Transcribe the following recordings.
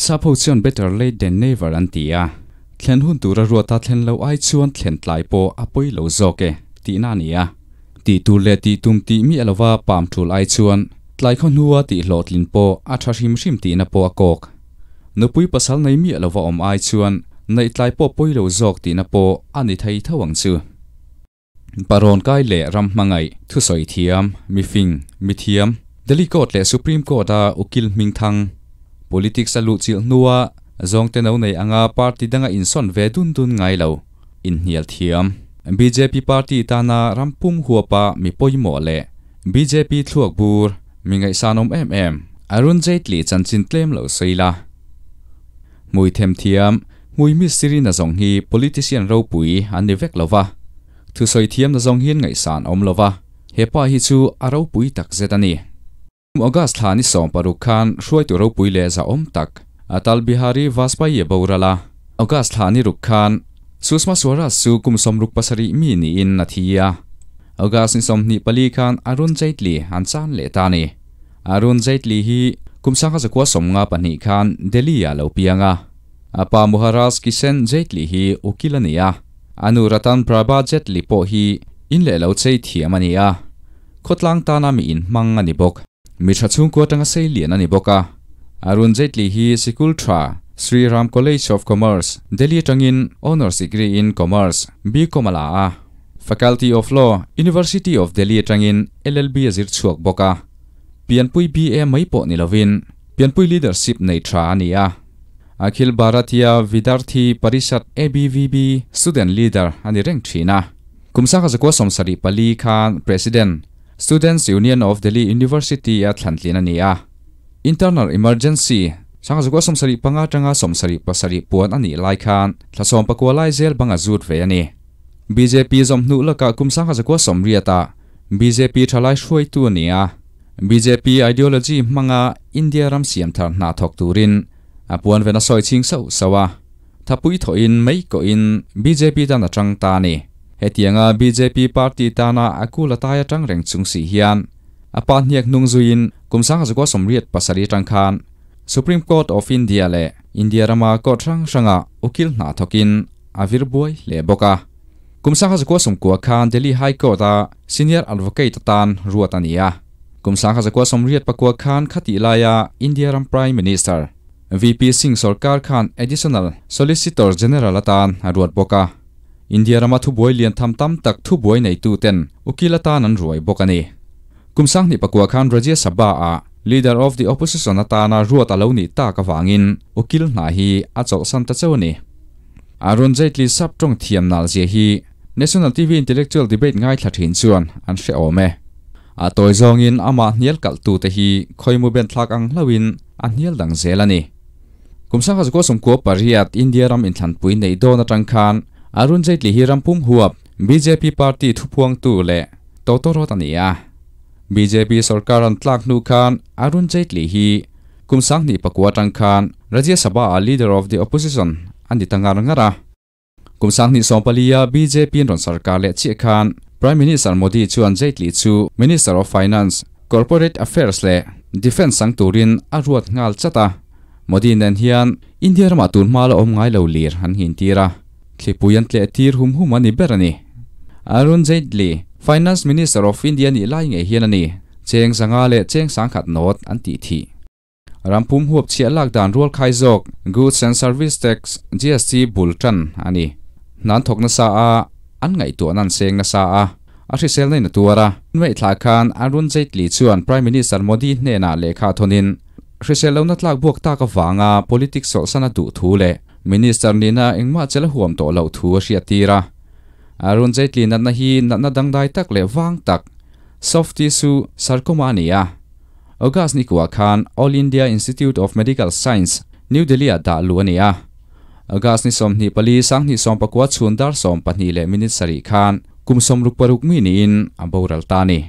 Sap ho chuan better late than never an ti a, thlen hun tura ruata thlen lo ai chuan thlen tlai pawh a pawi lo zawk e tihna a ni a. Tih tur leh tih tum tih miah lova pam tul ai chuan tlai khaw hnua tih hlawhtlin pawh a tha hrim hrim tihna pawh a kawk. Nupui pasal nei miah lova awm ai chuan neih tlai pawh pawi lo zawk tihna pawh a ni thei tho ang chu. Parawn kai leh ram hmangaih, thusawi thiam, mifing, mithiam, Delhi Court leh Supreme Court-a ukil hming thang, Politics a luhchilh hnua zawngte no nei anga party danga insawn ve dun dun ngai lo, inhnial thiam. Bjp party tana ram pum huapa mi pawimawh leh bjp thluak bur mi ngaihsanawm em em Arun Jaitley chanchin tlem lo sawi la. Hmui them thiam, hmui mistiri nazawng hi politician ropui an ni vek lo va, thusawi thiam nazawng hian ngaihsan awm lo va, he pa hi chu a ropui tak zet a ni. August thla ni 16 khan hruaitu ropui leh zahawm tak Atal Bihari Vajpayee a boral a, August thla ni ruk khan Sushma Swaraj chu kum 67 mi niin a thi a, August ni 24 khan Arun Jaitley an chan leh ta a ni. Arun Jaitley hi kum 1952 khan Delhi-ah lo piang a. A pa Maharaj Kishen Jaitley hi ukil a ni a. A nu Ratan Prabha Jaitley pawh hi in leh lo chei thiam a ni a. Khawtlang tana mi inhmang a ni bawk. Mi tha chhungkua atanga sei lian a ni bawk a. Arun Jaitley hi sikul tha Shri Ram College of Commerce, Delhi atangin Honours Degree in Commerce, B.Com a la a. Faculty of Law, University of Delhi atangin LLB a zir chhuak bawk a. Pianpui BA mai pawh ni lovin Pianpui Leadership nei tha a ni a. Akhil Bharatiya Vidyarthi Parishad, ABVP, Student Leader a ni reng thin a. Kum 1974 khan President, Students Union of Delhi University a thlantlin a ni a. Internal Emergency, 1975 atanga 77 puan a nih lai khan thla 19 lai zel bang a zut ve a ni. Bjp zawm hnuh lakah kum 1980 ah Bjp thalai hruaitu a ni a. Bjp ideology hmanga India ram siam thar hna thawk turin a puan ven a sawi ching sauh sauh a. Thapui thawhin mai kawhin bjp tan a tang ta a ni. Hetianga bjp party tana a kul a tai atang reng chung si hian a pa hniak hnung zuiin kum 1987 atang khan Supreme Court of India leh India rama court hrang hranga ukil hna thawkin a vir buai hle bawk a. Kum 1990 khan Delhi High Court a Senior Advocate atan ruat a ni a. Kum 1989 khan khatih laia India ram Prime Minister VP Singh sorkar khan Additional Solicitor General atan a ruat bawk a. India rama thubuai lian tham tam tak thubuai neitu ten ukil atan an ruai bawk a ni. Kum 2009 khan Rajya Sabha a Leader of the Opposition atana ruat a lo nih tak avangin ukil hna hi a chawlhsan ta chauh a ni. Arun Jaitley sap tawng thiam nal zia hi National TV Intellectual Debate ngaithla thin chuan an hre awm e. A tawi zawngin amah hnial kalhtute hi khawimu ben thlak ang hlauhin a hnial dang zel a ni. Kum 1998 India ram inthlanpui neih dawn atang khan Arun Jaitley hi ram pum huap bjp party thupuangtu leh tawtawrawt a ni a. Bjp sorkar an tlak hnu khan Arun Jaitley hi kum 2009 atang khan Rajya Sabha a Leader of the Opposition a ni ta ngar ngar a. Kum 2014 a bjp in rawn sarkar leh chiah khan Prime Minister Modi chuan Jaitley chu Minister of Finance, Corporate Affairs leh Defence sang turin a ruat nghal chat a. Modi nen hian India ramah tun hma la awm ngai lo lir an nghin tir a, thlipui an tleh tir hum hum a ni ber a ni. Arun Jaitley, Finance Minister of India nih lai ngei hian a ni, cheng 500 leh cheng 10,000 nawt an tih thih. Ram pum huap chhiah lak dan rual khai zawk Goods and Service Tax, GST, bul tan a ni. Hna an thawk nasa a, an ngaihtuahna an seng nasa a, a hrisel na in a tuar a. Nuaihthla khan Arun Jaitley chuan Prime Minister Modi hnenah lehkha thawnin hrisel lohna tlak buak tak avanga politics sawlhsan a duh thu leh Minister nihna engmah chel a huam tawh loh thu a hriat tir a. Arun Jaitley natna hi natna dangdai tak leh vang tak, soft tissue sarcoma a ni a. August ni kuah khan All India Institute of Medical Science, New Delhi-ah dah luh a ni a. August ni 24 2019 chhun dar 12 minute 7 khan kum 66 mi niin a boral ta a ni.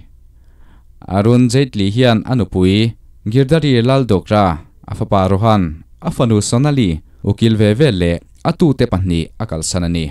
Arun Jaitley hian a nupui Girdhari Lal Dogra, a fapa Rohan, a fanu Sonali, ukil ve vel leh a tute pahnih a kalsan a ni.